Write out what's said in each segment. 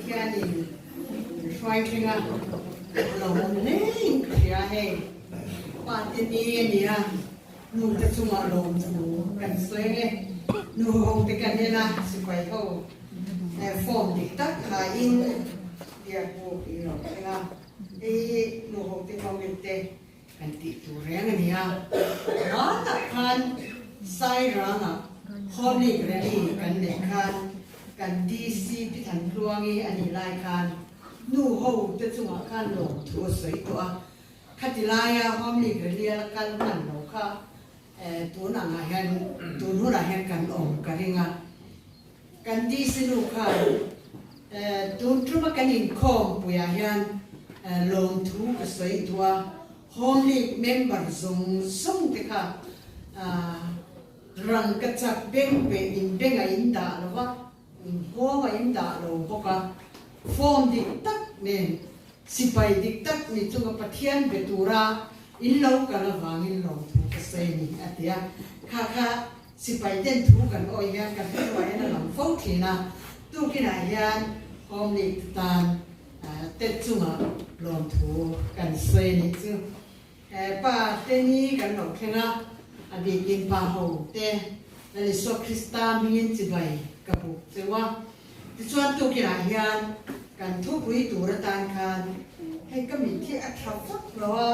Pathianin min hruai thleng a, a lo awm hlein ka hria hei. Pa te ni a ni a, nu te chungah lawmthu kan sawi ang e. Nu ho te kan en a, sipai ho form dik tak hain biak buk in lo thleng a, hei hi nu ho te comment te Kan tih tur reng a ni a, hmanah khan Sairangah Home Rally kan neih khan kan DC Pi Thantluangi a nih lai khan nu ho te chungah khan lawmthu a sawi tawh a, khati laia Home Rally a la kal hman lo kha tun angah hian tun hunah hian kan awm ka ring a. Kan DC nu khan tun tuma kan inkhawm puiah hian lawmthu ka sawi duh a, Home League member zawng zawng te kha rang ka chak beng peh in beng a in dah lo va, inkhawm a in dah lo bawk a, form dik tak nen sipai dik tak ni chunga Pathian be tura in lo kal avangin lawmthu ka sawi a ni a ti a, kha kha Sipai ten thu kan awih hian kan hruai an a lang fo thin a, tukinah hian Home League te tan tet chunga lawmthu kan sawi a nih chu. Pa te ni kan lo thleng a, a bikin pa ho te Lal Isua Krista hmingin chibai ka buk cheu a. Tichuan tukinah hian kan thupui tur atan khan hei ka mit hi a tha vak lo a,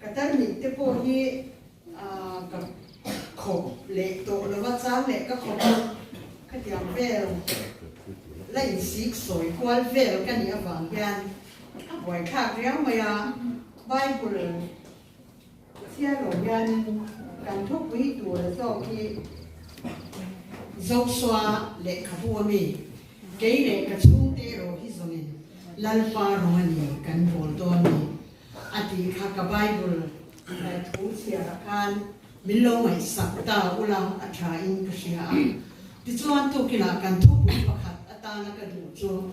Ka tarmit te pawh hi ka khawp leh tawh lova chang leh ka khawp a, khatiang vel la insik sawi kual vel ka nih avang hian a buaithlak riau mai a, Bible chhiar lo hianin kan thupui tur a zawk hi Joshua lehkhabu a mi kei leh ka chhungte erawh hi zawngin Lalpa rawng a ni kan bawl dawn ni. A tih kha ka Bible thu chhiarah khan min lo ngaihsak ta ula a tha in ka hria a. Tichuan tukinah kan thupui pakhat atana ka duh chu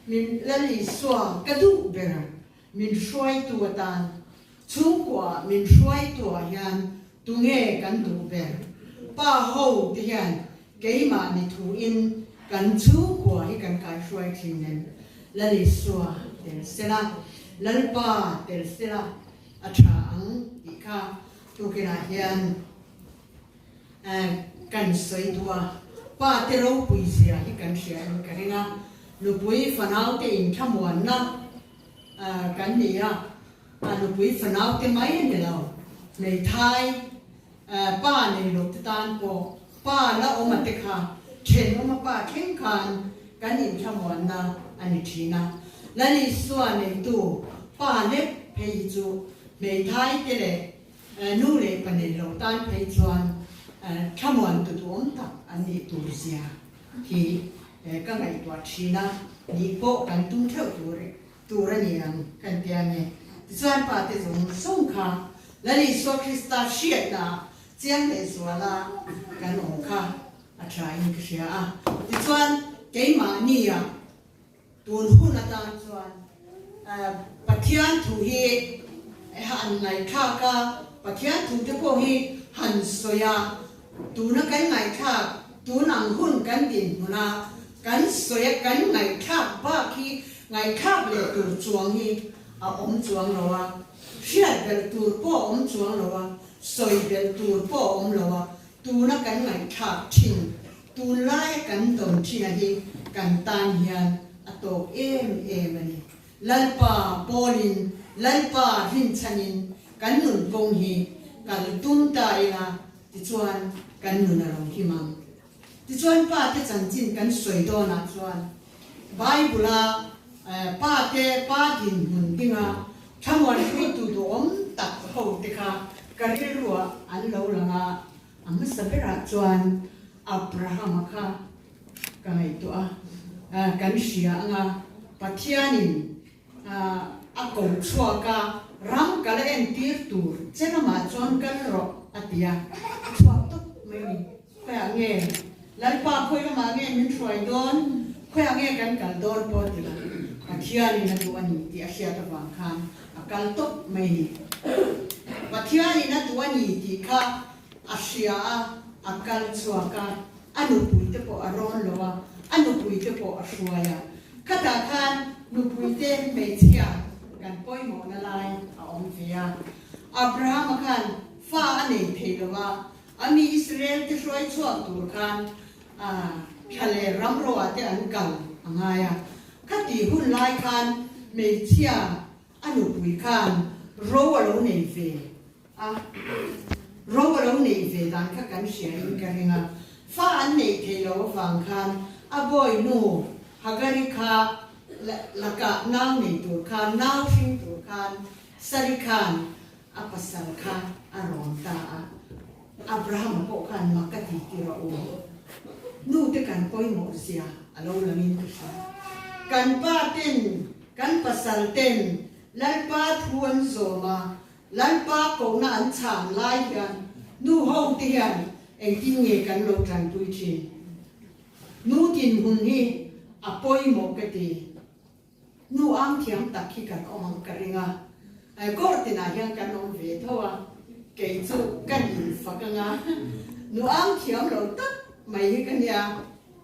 min Lal Isua ka duh ber min hruaitu atan chhungkua min hruaituah hian tunge kan duh ber? Pa ho te hian keimahni thuin kan chhungkua hi kan kaihruai thin em? Lal Isua tel sela, Lalpa tel sela a tha ang tih kha tukinah hian kan sawi duh a. Pa te ropui zia hi kan hria in ka ring a, nupui fanau te inthlamuanna kan ni a, a nupui fanau te mai a ni lo, hmeithai Pa nei lo te tan pawh pa la awm a te kha thenawm a pa thleng khan kan inthlamuanna a ni thin a. Lal Isua neitu pa lek phei hi chu hmeithai te leh nu leh pa nei lo tan phei chuan thlamuan tu duhawm tak an nih tur zia hi ka ngaihtuah thin a, nih pawh kan tum theuh tur tur a ni ang kan ti a ni. Tichuan Pa te zawng zawng kha Lal Isua Krista hriatna chiang leh zuala kan awm kha a tha in ka hria a. Tichuan keimahnia tun hun atan chuan Pathian thu hi han ngaihthlak a, Pathian thu te pawh hi han sawi a, tuna kan ngaihthlak tun ang hun kan dinhmun a, Kan sawi a kan ngaihthlak bak hi ngaihthlak leh tur chuang hi a awm chuang lo a, hriat belh tur pawh a awm chuang lo a, sawi belh tur pawh a awm lo a, tuna kan ngaihthlak thin, tunlaia kan dawn thin a hi kan tan hian a tawk em em a ni. Lalpa pawlin, Lalpa rinchhanin kan nun kawng hi kal tum ta ila tichuan kan nun a lo him ang. Tichuan pa te chanchin kan sawi dawnah chuan Bible-a pa te pa dinhmun dinga thlamuan hruaitu duhawm tak ho te kha ka rilruah an lo lang a, a hmasa berah chuan Abrahama kha ka ngaihtuah a, kan hria anga Pathianin A ko chhuak a, ram ka la entir tur che lamah chuan kal rawh a ti a, a chhuak tawp mai ni. Khawiah nge Lalpa khawi lamah nge min hruai dawn, khawiah nge kan kal dawn pawh ti lo, Pathianin a duh a ni tih a hriat avang khan a kal tawp mai ni. Pathianin a duh a ni tih kha a hria a, a kal chhuak a, a nupuite pawh a rawn lo a, a nupuite pawh a hruai a. Khatah khan nupuite hmeichhia kan pawimawhna lai a awm ve a. Abrahama khan fa a nei thei lo a, a mi Israel te hruai chhuak tur khan thla leh ram roah te an kal a ngai a. Khatih hun lai khan hmeichhia a nupui khan ro a lo nei ve a, ro a lo neih ve dan kha kan hria in ka ring a, fa an neih theih loh avang khan a bawinu Hagari kha lakah nau nei tur khan, nau hring tur khan Sari khan a pasal kha a rawn ta a, Abrahama pawh khan mak a ti tir a u. Nu te kan pawimawh zia a lo lang in ka hria. Kan pa ten, kan pasal ten Lalpa thu an zawm a, Lalpa kohna an chhan lai hian nu ho te hian engtin nge kan lo tanpui thin? Nu dinhmun hi a pawimawh ka ti. Nu ang thiam tak hi kan awm ang ka ring a, court tinah hian kan awm ve tho a, kei chu kan infak anga nu ang thiam lo tak mai hi ka nia,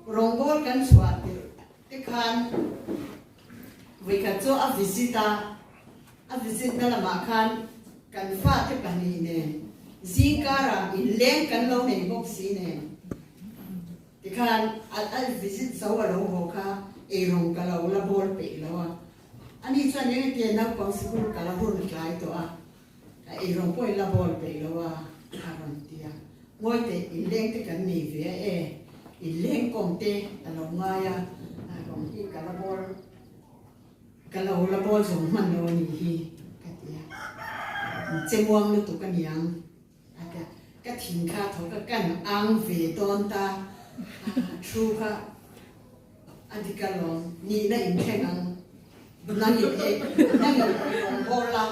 rawngbawl kan chhuah tirh te khan vawikhat chu a visit a, A visit na lamah khan kan fate pahnih nen zingkarah inleng kan lo nei bawk si nen tikhan a visit zo a lo haw kha eirawng ka lo la bawl peih lo a, ani chuan eng enge naupang sikul ka la hun tlai tawh a, ka eirawng pawh i la bawl peih lo a a rawn ti a, ngawi teh inleng te kan nei ve a e, inleng kawm te a lo ngai a, rawng hi ka la bawl. Ka lo la bawl zawng hman lo a nih hi, ka ti a. Che muang lutuk a niang, a ti a. Ka thin kha tho ka kan ang ve dawn ta, thu kha a dik alawm, nihna inthleng ang, nangin e, nangin rawn bawl la,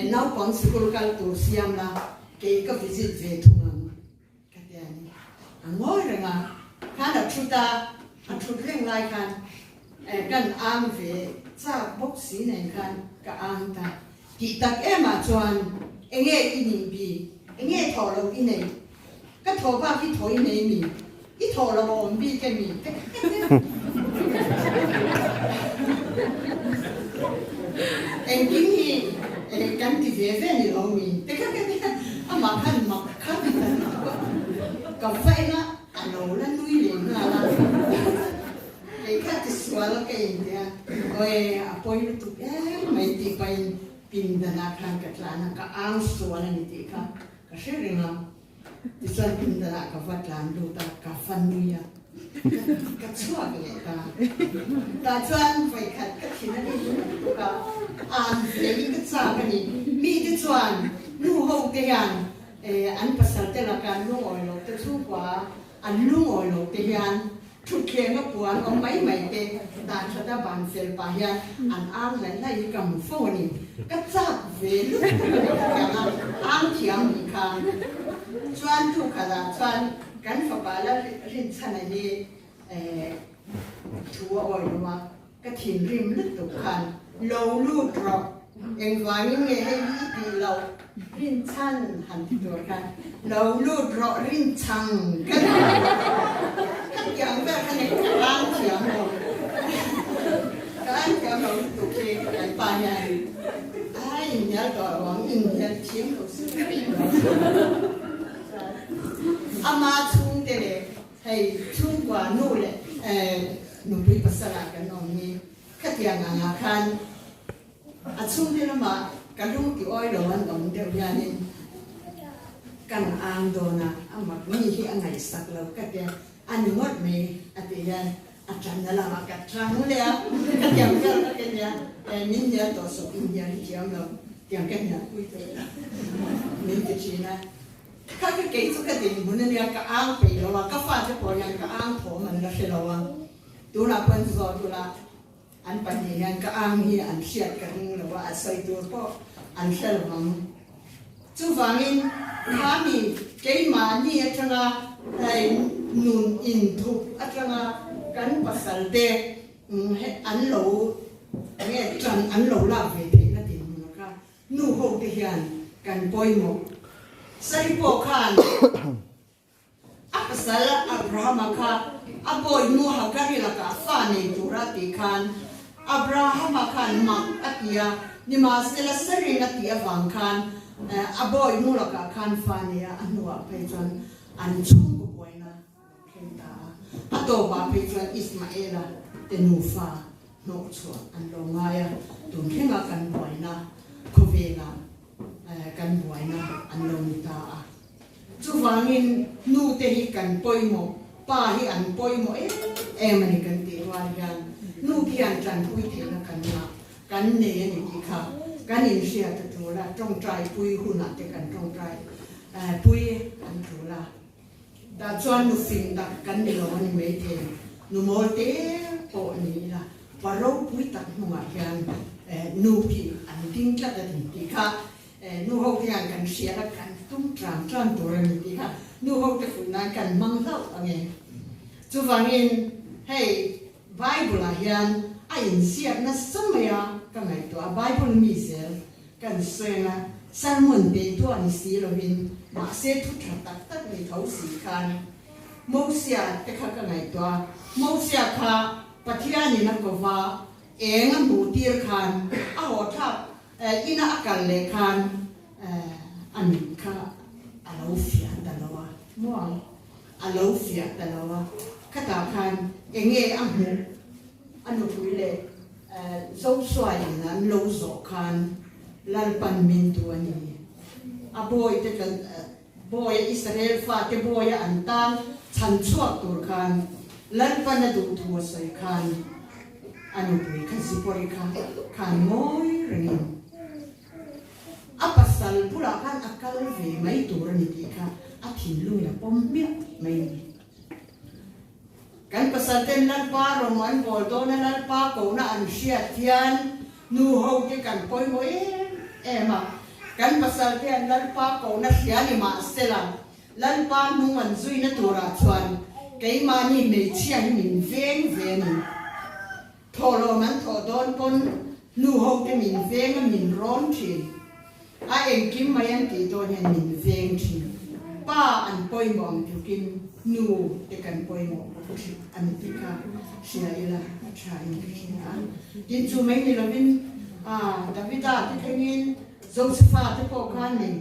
naupang sikul kal tur siam la, kei ka visit ve thung ang. Ka ti a ni. A ngawi reng a, khan a thut a, a thut reng lai khan kan ang ve chak bawk si nen khan ka ang ta. Tih tak em ah chuan enge i nih bik, enge thawh loh i neih, ka thawh bak hi thawh i nei mi, i thawh loh a awm bik emi te kha ka ti a. Engkim hi kan ti ve ve ni lo mi te kha ka ti a, amah khan mak kha ti ta lutuk a, ka va en a, a lo la nui leh nghal a, kei kha ti sual a ka inti a, awi a pawi lutuk em mai tih pahin pindanah khan ka tlan a, ka ang sual a ni tih kha ka hre reng a. Tichuan pindanah ka va tlan lut a, ka va nui a, ka chhuak leh ta. Tah chuan vawikhat ka thin a rin lutuk a, an ve hi ka chak a ni. Mite chuan nu ho te hian an pasal te laka lungawi lo te chhungkua an lungawi lo te hian Thutthleng a puan awm mai mai te dan that a ban fel pah hian an ang hlaih hlaih hi ka hmu fo a ni. Ka chak ve lutuk a ni ka thiam a, ang thiam nih kha. Chuan tukhat ah chuan kan fapa la rinchhana hi thu a awi lo a, Ka thinrim lutuk khan lo lut rawh, engvangin nge hei hi i tih loh rinchhan han ti tur khan lo lut rawh rinchhang ka ti ka ti ang ber kha nei ka ang thiam lo ka ang thiam lo lutuk hi kan pa hian a inhnial tawh lo ang inhnial thiam lo si ama chhungte leh Hei chhungkua nu leh nupui pasala kan awm hi khatiang angah khan a chhungte lamah ka lung ti awi lo an awm deuh hianin kan ang dawn a, a mak mi hi a ngaihsak lo ka tia a ni ngawt mai a tih hian a tanna lamah ka tang leh a, khatiang vel kha ka nia min hnial tawh suh inhnial hi thiam lo tiang ka hnialpui tawh ila min ti thin a. Kha ka kei chu ka dinhmun a nia, ka ang peih lo a, ka fate pawh hian ka ang thawm an la hre lo a, tunah pawh an zawt ula an pahnih hian ka ang hi an hriat ka ring lo a, a sawi tur pawh an hre lo ang. Chuvangin kha mi keimahni atanga nun inthup atanga kan pasal te an lo nge tan an lo lak ve theihna dinhmun kha Nu ho te hian kan pawimawh. Sari pawh khan a pasal Abrahama kha A bawihnu Hagari lakah fa nei tura tih khan Abrahama khan mak a ti a, nimahsela Sarin a tih avang khan a bawihnu lakah khan fa nei a, a hnuah phei chuan an chhungkaw buaina a lo thleng ta a. A tawpah phei chuan Ismaela te nufa hnawh chhuah an lo ngai a, tun thlenga kan buaina khawvela kan buaina an lo ni ta a. Chuvangin nu te hi kan pawimawh, pa hi an pawimawh em em a ni kan tih rual hian nu khian tanpui theihna kan ngah, kan nei a ni tih kha kan inhriat a tul a, tawngtai pui hunah te kan tawngtai pui an tul a. Tah chuan nu fing tak kan ni lo a ni maithei, nu mawl te pawh ni ila pa ropui tak hnungah hian nu khi an ding tlat a ni tih kha Nu ho te hian kan hriat a, kan tum tlan tlan tur a ni tih kha nu ho te fuih nan kan hmang hlauh ang e. Chuvangin hei Bible ah hian a inziak nasa mai a ka ngaihtuah a, Bible mi zel kan sawi ang a, sermon pe tu a ni si lovin mahse thu tha tak tak ni tho si khan Mosia te kha ka ngaihtuah a, Mosia kha Pathianin a ko va, eng a hmuh tir khan a haw thlak Ina a kal leh khan a mit kha a lo fiah ta lo a, muang a lo fiah ta lo a, khatah khan enge a hmuh a nupui leh Joshua-in an lo zawh khan Lalpan min duh a ni. A bawite kan bawia Israel fate bawia an tan chhan chhuak tur khan Lalpan a duh thu a sawi khan a nupui kha Zipori kha khan ngawi rengin a pasal bulah khan a kal ve mai tur a ni tih kha a thinlungin a pawm hmiah mai a ni. Kan pasal ten Lalpa rawng an bawl dawn a, Lalpa kohna an hriat hian nu ho te kan pawimawh em em a. Kan pasal te an Lalpa kohna hria ni mahsela, Lalpa hnung an zuina turah chuan keimahni hmeichhia hi min veng ve a ni. Thawhlawm an thawh dawn pawn nu ho te min veng a min rawn thin. A engkim mai an tih dawn hian min veng thin. Pa an pawimawh ang tlukin nu te kan pawimawh bawk thin a ni tih kha hria ila a tha in ka hria a. Tin chu mai ni lovin Davida te thlengin Josepha te pawh khan nin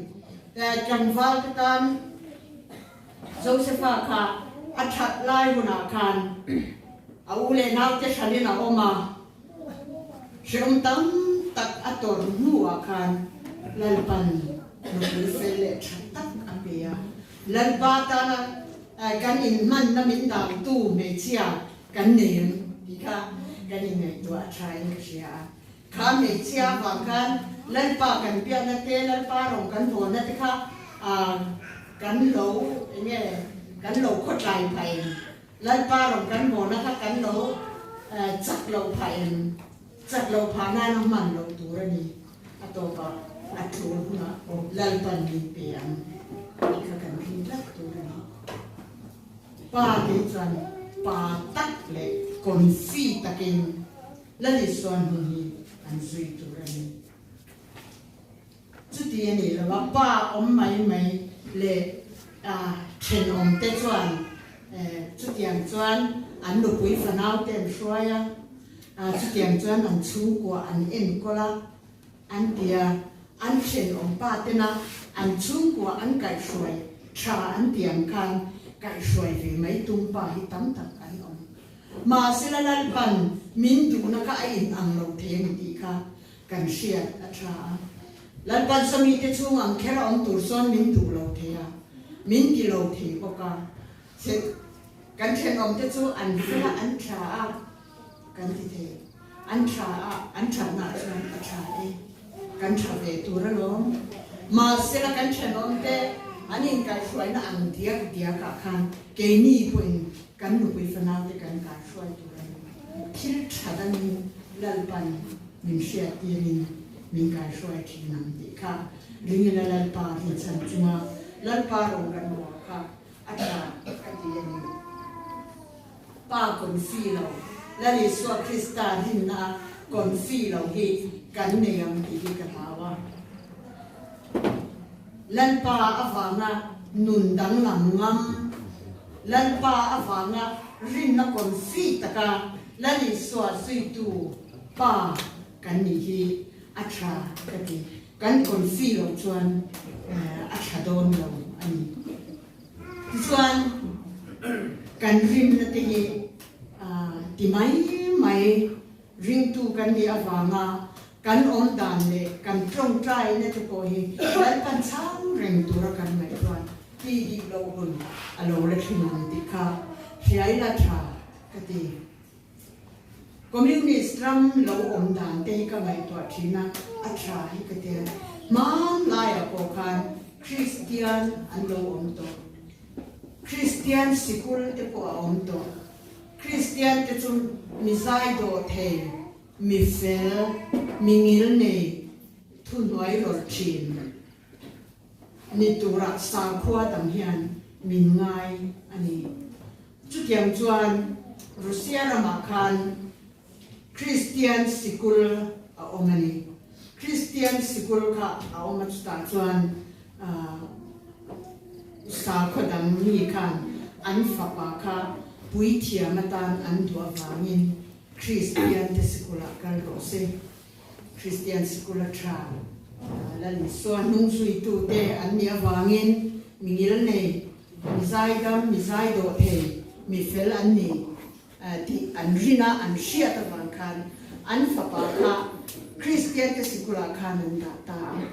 tlangval te tan Josepha kha a that lai hunah khan a u leh naute hranin a awm a, hrehawm tam tak a tawrh hnuah khan Lalpan nupui fel leh tha tak a pe a. Lalpa tana kan inhmanna min dangtu hmeichhia kan nei ang tih kha kan inngaihtuah a thain ka hria a. Kha hmeichhia avang khan Lalpa kan biakna te, Lalpa rawng kan vawnna te kha kan lo eng nge kan lo khawtlai phah em? Lalpa rawng kan vawnna kha kan lo chak lo phah em? Chak lo phah nan a hman loh tur a ni. A tawpah a tul hunah Lalpan min pe ang tih kha kan ring tlat tur a ni. Pa te chuan pa tak leh confi takin Lal Isuan hun hi an zui tur a ni. Chuti a nih lo a, pa awm mai mai leh thenawm te chuan chutiang chuan an nupui fanau te an hruai a, chutiang chuan an chhungkua an enkawl a an ti a, an thenawm pa tena an chhungkua an kaihhruai tha an ti ang khan kaihhruai ve mai tum pa hi tam tak an awm. Mahsela Lalpan min duhna kha a in ang lo thei a ni tih kha kan hriat a tha a. Lalpan sawmite chhung ang kher a awm tur sawn min duh lo thei a, min ti lo thei bawk a. Kan thenawmte chu an fel a, an tha a kan ti thei. An tha a, an thatna chuan a tha e. Kan tha ve tur alawm. Mahsela kan thenawmte an inkaihhruaina ang diak diakah khan keini pawhin kan nupui fanaute kan kaihhruai tur a ni. Thil tha dangin Lalpan min hriattirin min kaihhruai thin ang tih kha ringila Lalpa rinchhan chunga Lalpa rawng kan ruah kha a tha ka ti a ni. Pa confi lo, Lal Isua Krista rinna a confi lo hi kan nei ang tih hi ka hlau a. Lalpa avanga nun danglam ngam, Lalpa avanga rinna confi taka Lal Isua zuitu pa kan nih hi a tha ka ti. Kan confi loh chuan a tha dawn lo a ni. Tichuan kan rinna te hi ti mai mai ringtu kan nih avanga kan awm dan leh kan tawngtaina te pawh hi Lalpan chhang reng tura kan ngaih chuan tih dik loh hun a lo la thin ang tih kha hriaila tha ka ti. Communist ram lo awm dan te hi ka ngaihtuah thin a, a tha hi ka ti a. Hmanlaiah pawh khan Kristian an lo awm tawh. Kristian sikul te pawh a awm tawh. Kristian te chu mi zai dawh thei, mi fel, mi ngilnei, thuhnuai rawlh thin ni turah sakhua dang hian min ngai a ni. Chutiang chuan Russia ramah khan Kristian sikul a awm a ni. Kristian sikul kha a awm a chutah chuan sakhaw dang mi khan an fapa kha puithiam atan an duh avangin Kristian te sikulah kal rawh se. Kristian sikul a tha. Lal Isua hnungzuitute an nih avangin mi ngilnei, mi zaidam, mi zaidawh thei, mi fel an ni tih an rin a, an hriat avang khan an fapa kha Kristian te sikulah khan an dah ta a.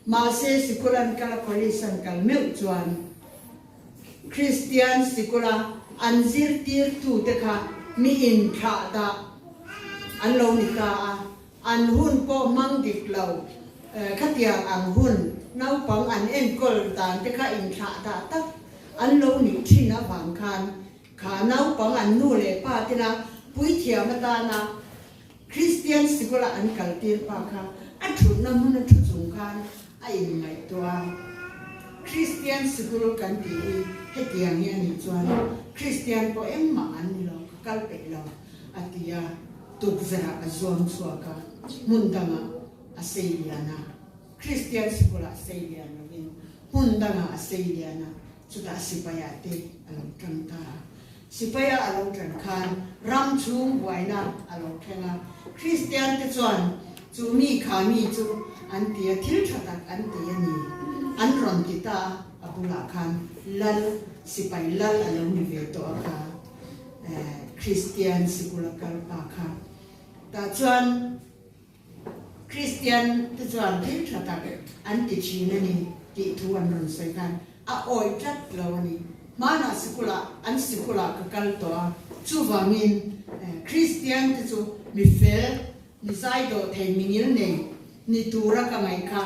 Mahse sikul an kal a, college an kal meuh chuan Kristian sikula an zirtirtute kha mi inthlah dah an lo ni ta a, an hun pawh hmang dik lo, khatiang ang hun naupang an enkawl dan te kha inthlah dah tak an lo nih thin avang khan kha naupang an nu leh pa tena puithiam atana Kristian sikula an kaltir pa kha a thutna hmun a thu chung khan a inngaihtuah a. Kristian sikul kan tih hi hetiang hi a nih chuan Kristian pawh engmah an ni lo, ka kal peih lo a ti a, tukverhah a zuam chhuak a, hmun dangah a sei lian a. Kristian sikulah sei lian lovin hmun dangah a sei lian a, chutah sipaiah te a lo tang ta a. Sipaia a lo tan khan ram chhung buaina a lo thleng a, Kristian te chuan chu mi kha mi chu an ti a, thil tha tak an ti a ni, an rawn ti ta a, a bulah khan lal, sipai lal a lo ni ve tawh a kha, Kristian sikula kal pa kha. Tah chuan. Kristian te chuan thil tha tak an ti thin a ni tih thu an rawn sawi khan a awih tlat lo a ni. Hmanah sikulah an sikulah ka kal tawh a, chuvangin Kristian te chu mi fel, mi zaidawh thei, mi ngilnei ni tura ka ngaih kha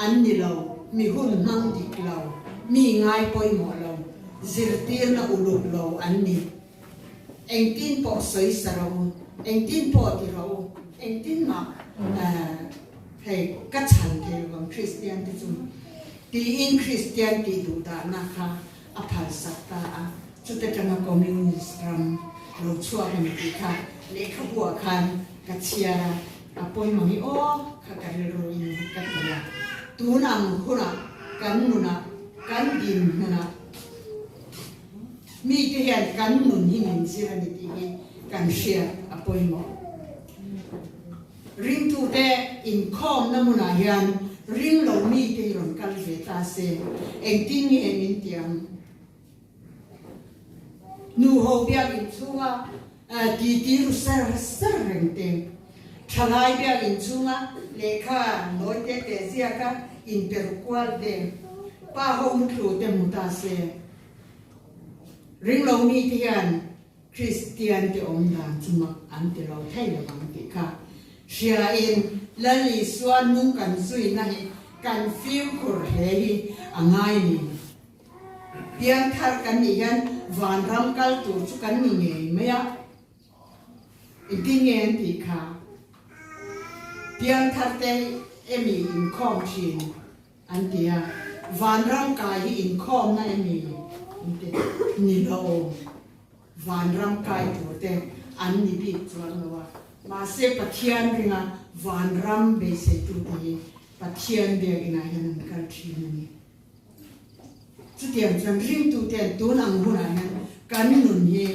an ni lo, mi hun hmang dik lo, mi ngai pawimawh lo, zirtirna uluk lo an ni. Engtin pawh sawi sa rawh u, engtin pawh ti rawh u, engtin mah hei ka chhan thei lo ang Kristian te chu tiin Kristian tih duh dahna kha a phalsak ta a, chuta tanga Communist ram lo chhuak a ni tih kha lehkhabuah khan ka chhiar a, a pawimawh hi aw kha ka rilru in ka ti a, tun ang hunah kan nunah kan dinhmunah. Mite hian kan nun hi min zir a ni tih hi kan hriat a pawimawh. Ringtute inkhawmna hmunah hian ring lo mite hi rawn kal ve ta se, engtin nge min ti ang? Nuho biakinn chhunga titi ru ser ser reng te, thalai biakinn chhunga lehkha nawi te te ziaka inpe ru kual te, pa ho muthlu te hmu ta se, Ringlo mite hian Kristian te awm dan chu mak an ti lo thei lo ang tih kha hriain Lal Isua nung kan zuina hi kan fimkhur hle hi a ngai ni. Piangthar kan nih hian vanram kal tur chu kan ni ngei mai a. Engtin nge an tih kha? Piangthar te emi inkhawm thin An ti a, Vanram kai hi inkhawmna emi? An ti, Ni lo, vanram kai tur te an ni bik chuang lo a, mahse Pathian ringa vanram beiseitute hi Pathian biakinah hian an kal thin a ni. Chutiang chuan ringtute tun ang hunah hian kan nun hi.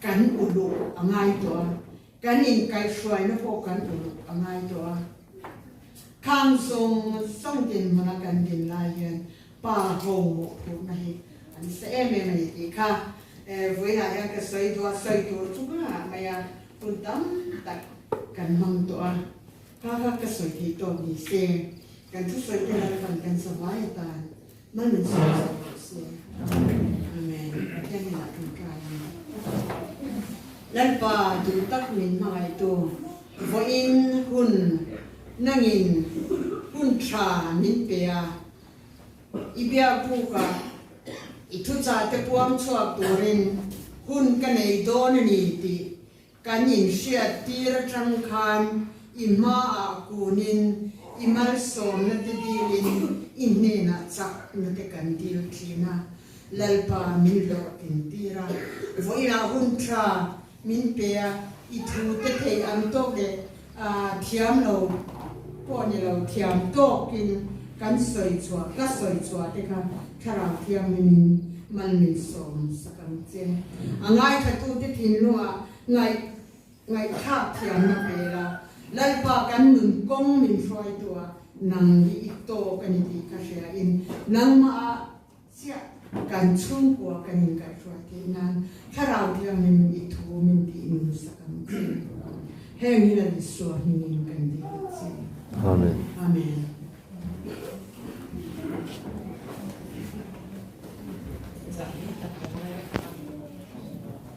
kan uluk a ngai tawh a, kan inkaihhruaina pawh kan uluk a ngai tawh a. Khang zawng zawng dinhmuna kan din lai hian pa ho mawhphurhna hi an sa em em a ni tih kha vawiinah hian ka sawi duh a, sawi tur chu nghah mai a, hun tam tak kan hmang tawh a, kha kha ka sawi theih tawk ni se, kan thusawi te Lalpan kan savai atan Mal min sawi chhuak rawh se. Amen. Pathian hnenah ṭawngṭai ang. Lalpa duh tak min hmangaihtu, vawiin hun nangin hun ṭha min pe a, i biakbukah i thuchahte puang chhuak turin hun ka nei dawn a ni tih Kan inhriat tir atang khan i hmaah kunin i malsawmna te dilin i hnenah chakna te kan dil thin a, Lalpa min hlawhtlin tir a, vawiinah hun tha min pe a, i thu te theih ang tawk leh thiam lo pawh ni lo thiam tawkin kan sawi chhuah, ka sawi chhuah te kha Thlarau Thianghlimin mal min sawm sak ang che. A ngaithlatute thinlungah ngaih ngaihthlak thiamna pe la, Lalpa kan nun kawng min hruaituah nang hi i tawk a ni tih ka hria in nangmah chiah kan chhungkua kan inkaihhruai theih nan Thlarau Thianghlim i thu min tih nun sak ang che. Heng hi Lal Isua hmingin kan dil a che. Amen. Amen.